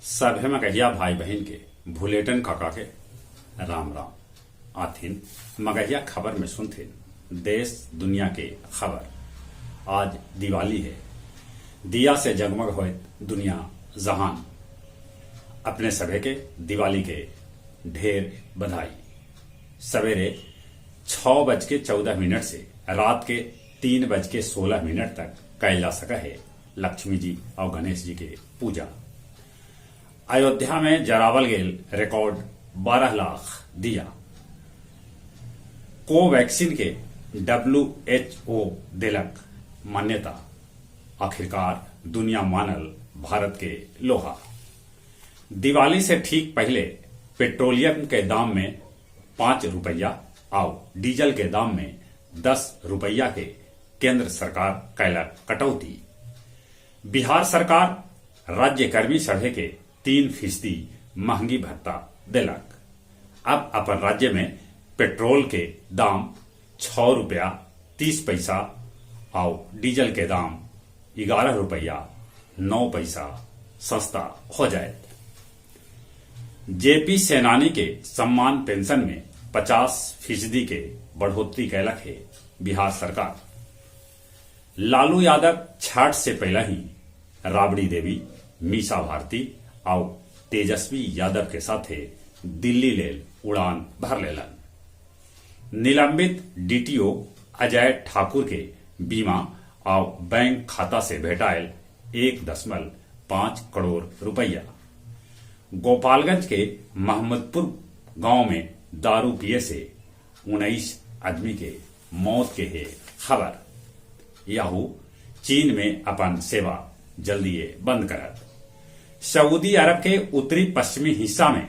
सभे मगहिया भाई बहिन के भुलेटन काका के राम राम। आथिन मगहिया खबर में सुनथिन देश दुनिया के खबर। आज दिवाली है, दिया से जगमग होयत दुनिया जहान। अपने सभे के दिवाली के ढेर बधाई। सवेरे 6:14 से रात के 3:16 तक कैल जा सका है लक्ष्मी जी और गणेश जी के पूजा। अयोध्या में जरावल गेल रिकॉर्ड 12 लाख दिया। कोवैक्सीन के WHO देलक मान्यता। आखिरकार दुनिया मानल भारत के लोहा। दिवाली से ठीक पहले पेट्रोलियम के दाम में 5 रुपया आउ डीजल के दाम में 10 रुपया के केंद्र सरकार कैलक कटौती। बिहार सरकार राज्यकर्मी सभे के 3% महंगी भत्ता देलक। अब अपन राज्य में पेट्रोल के दाम 6 रुपया 30 पैसा आउ डीजल के दाम 11 रुपया 9 पैसा सस्ता हो जाए। जेपी सेनानी के सम्मान पेंशन में 50% के बढ़ोतरी कैलक है बिहार सरकार। लालू यादव छठ से पहले ही राबड़ी देवी, मीसा भारती और तेजस्वी यादव के साथे दिल्ली लेल उड़ान भर लेलन। निलंबित डीटीओ अजय ठाकुर के बीमा और बैंक खाता से भेटायल 1.5 करोड़ रुपया। गोपालगंज के महमूदपुर गांव में दारू पिए से 19 आदमी के मौत के है खबर। याहू चीन में अपन सेवा जल्दी बंद करत। सऊदी अरब के उत्तरी पश्चिमी हिस्सा में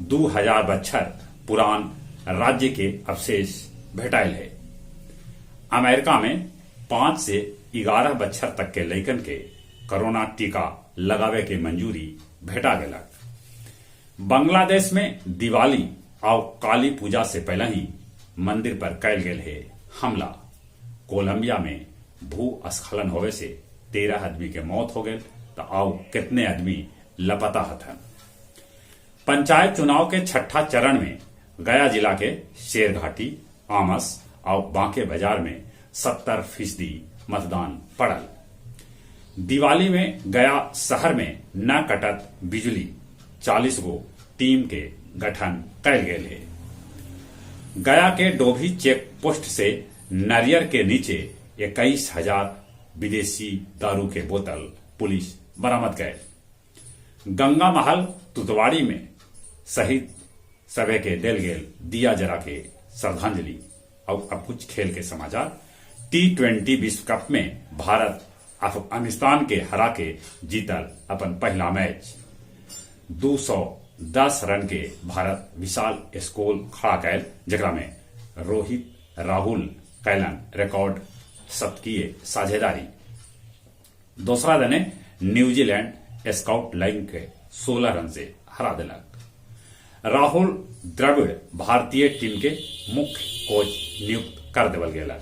2000 बच्छर पुरान राज्य के अवशेष भेटायल है। अमेरिका में 5 से 11 बच्छर तक के लइकन के कोरोना टीका लगावे के मंजूरी भेटा गेलक। बांग्लादेश में दिवाली और काली पूजा से पहले ही मंदिर पर कैल गेल है हमला। कोलंबिया में भूस्खलन होवे से 13 आदमी के मौत हो गए तो आओ कितने आदमी लापता हथन। पंचायत चुनाव के छठा चरण में गया जिला के शेरघाटी, आमस और बांके बाजार में 70% मतदान पड़ल। दिवाली में गया शहर में न कटत बिजली, 40 गो टीम के गठन कैल गेल है। गया के डोभी चेक पोस्ट से नरियर के नीचे 21,000 विदेशी दारू के बोतल पुलिस बरामद कैल। गंगा महल तुतवाड़ी में शहीद सभे के देल गेल दिया जरा के श्रद्धांजलि। और अब कुछ खेल के समाचार। T20 विश्व कप में भारत अफगानिस्तान के हरा के जीतल अपन पहला मैच। 210 रन के भारत विशाल स्कोर खड़ा कैल, जकरा में रोहित राहुल कैलन रिकॉर्ड शतकीय साझेदारी। दूसरा दने न्यूजीलैंड स्कॉटलैंड के 16 रन से हरा दिलक। राहुल द्रविड़ भारतीय टीम के मुख्य कोच नियुक्त कर देवल गेलन।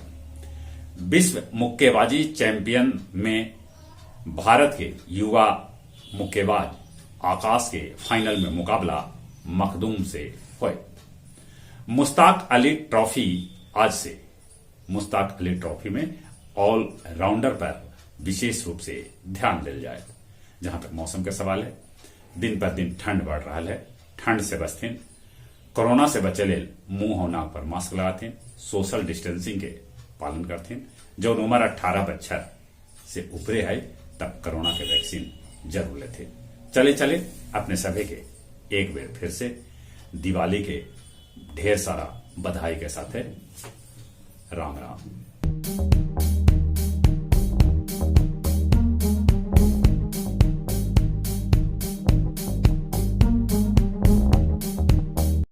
विश्व मुक्केबाजी चैंपियन में भारत के युवा मुक्केबाज आकाश के फाइनल में मुकाबला मखदूम से होए। मुश्ताक अली ट्रॉफी आज से। मुश्ताक अली ट्रॉफी में ऑल राउंडर पर विशेष रूप से ध्यान दिल जाए। जहां तक मौसम के सवाल है, दिन पर दिन ठंड बढ़ रहा है, ठंड से बचथिन, कोरोना से बचे लेल मुंह और नाक पर मास्क लगाथिन, सोशल डिस्टेंसिंग के पालन करथिन। जो उम्र 18 बच्छर से ऊपरे है तब कोरोना के वैक्सीन जरूर लेते। चले चले अपने सभी के एक बेर फिर से दिवाली के ढेर सारा बधाई के साथ राम राम।